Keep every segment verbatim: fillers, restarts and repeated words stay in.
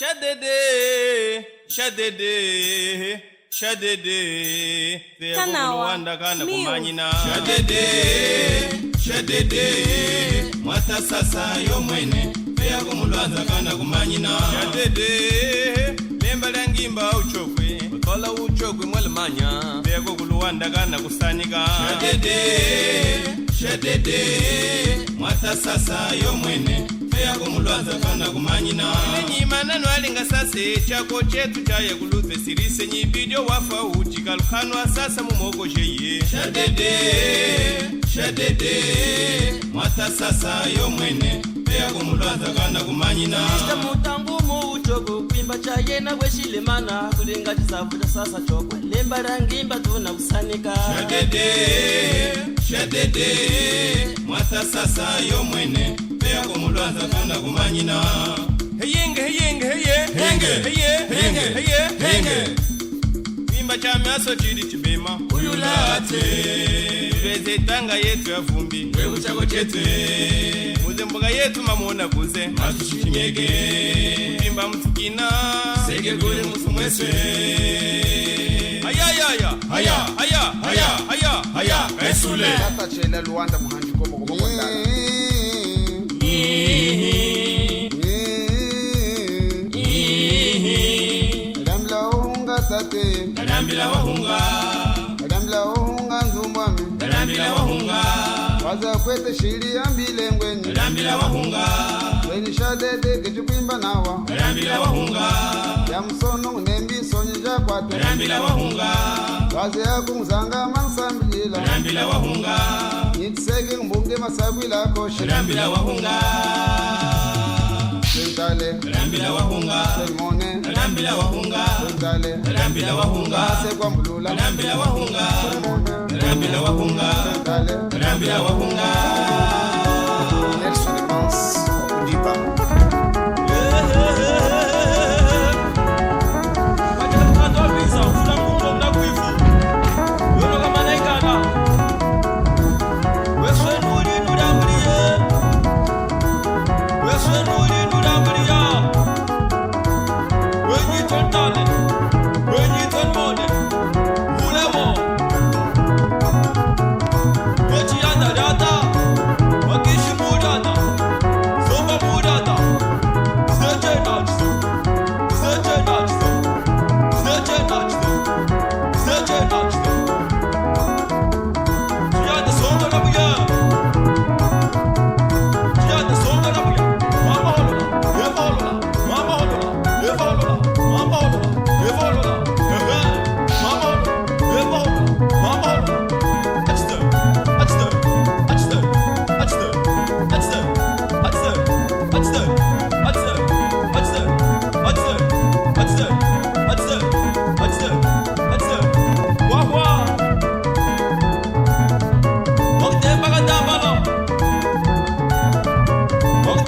Shadede, shadede, shadede. Kanawa, Luanda kana miu. Kumanyina. Shadede, shadede, mwata sasa yo mwene. Peya kumulwanza kana kumanyina. Shadede, lemba lya ngimba uchokwe. Utola uchokwe mwalimanya. Peya ko ku Luanda kana kusanika. Shadede, shadede, mwata sasa yo mwene. Peya kumulwanza kana kumanyina. Ile nyima nanu alinga sase, chako chetu chaya kulutwe sirise nyi bidio wafwa uchi kalukanwa sasa mu moko jeye. Shadede, shadede, mwata sasa yo mwene. Peya kumulwanza kana kumanyina. Ista mutangu mu uchoko, kwimba cha yena weshile mana, kulinga chisavu cha sasa chokwe. Lemba lya ngimba tuna kusanika. Shadede, shadede, mwata sasa yo mwene, peya kumulwanza kana kumanyina. Heyenge, heyenge, heye. Henge. Heye, henge, henge, heye, henge. Henge. Kwimba cha miaso chili chibema. Uyulate. Tulweze tanga yetu ya vumbi. Wewe chako chete. Muze mbuka yetu mamona kuze. Matushi chinyeke. Kwimba mutukina. Seke kule mutu mwese. Haya, haya, haya. Haya, haya, haya, haya, haya. Esule. Tata Chela Luanda muhanji komo komo kondana. Lambila wahunga tate. Lambila wahunga. Lambila wahunga nzumbwami. Lambila wahunga. Waze akwete shili yambile ngwenyi. Lambila wahunga. Ngwenyi shadede kechi kwimba nawa. Lambila wahunga. Ya musono ngunembi nsonyi jakwate. Lambila wahunga. Waze akunguzanga mansambilila. Lambila wahunga. Nyitiseke mbunge masabwila koshi. Lambila wahunga. Sentale. Lambila wahunga. Semone. Lambila wahunga. Sentale. Lambila wahunga. Sekwambulula. Lambila wahunga. Semone. Lambila wahunga. Sentale. Lambila wahunga. Nelson Mans, Kudipa.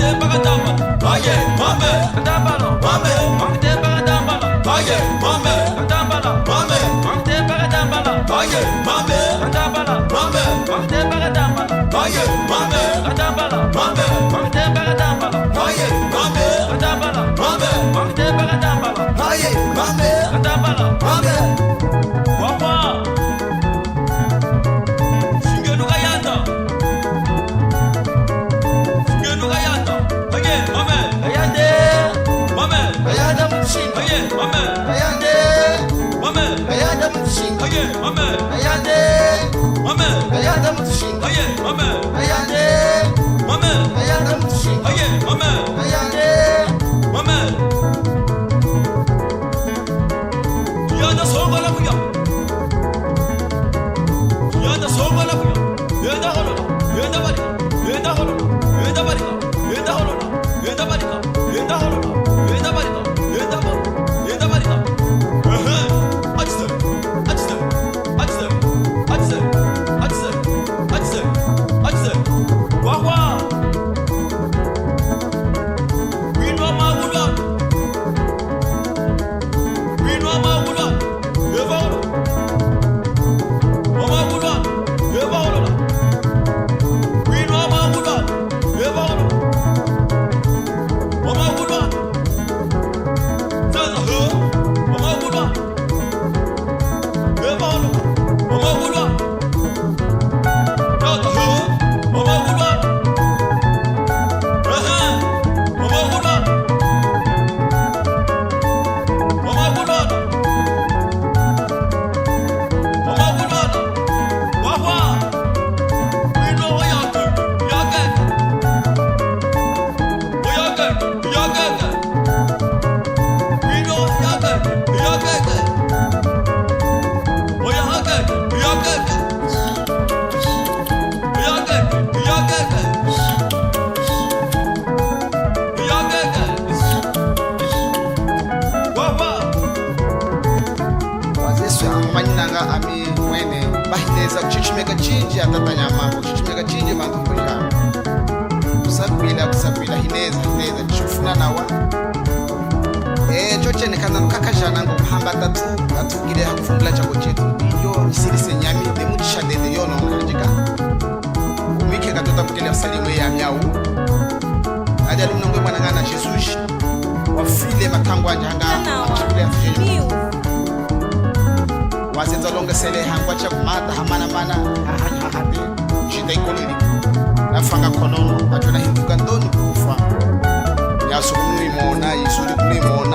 Aye, mame. Katambala. Mame. Mangtemba katambala. Aye, mame. Katambala. Mame. Mangtemba katambala. Aye, mame. Katambala. Mame. Mangtemba katambala. Aye, mame. Katambala. Mame. Mangtemba katambala. Aye, mame. Katambala. Mame. Mangtemba katambala. Aye, mame. Katambala. Mame. Wamwa. Shingenu kayanda. Shingenu kayanda. Aye, mame. Kayande. Mame. Kayanda mutushinga. Aye, mame. Kayande. Mame. Kayanda mutushinga. Aye, mame. Kayande. Mame. Kayanda mutushinga. Aye, mame. Kayande. Mame. Kayanda mutushinga. Aye, mame. Kayande. Mame. Yanda songa la kuya. Yanda songa la kuya. Yanda holola. Yanda barika. Yanda holola. Yanda barika. Yanda holola. Yanda barika. Yanda holola. Yanda barika. Yanda ba-, yanda barika. Ehe. Atse. Atse. Atse. Atse. Atse. Atse. Atse. Kuchichimeka chinji atatanyama, kuchichimeka chinji mantu mbuja. Kusakwila, kusakwila, hineza, hineza, chifuna nawa. Eh, chochene kana kakajana ngo kuhamba tatu, atukile hakufumbula chako chetu. Iyo, isilise nyami, demuchisha dede yono, kanjika. Umike katuta mukele asali mwe ya miau. Adi alumna mwe mwanangana Jesus. Wafile makangu anja hanga. Kana wa. Miu. Wazenza longesele hangwa cha kumata, hamana mana, hahani hahate, jita ikololi. Nafanga konono, achona hinduka ndoni kufa. Yasukunu imona, Yesu kunimona.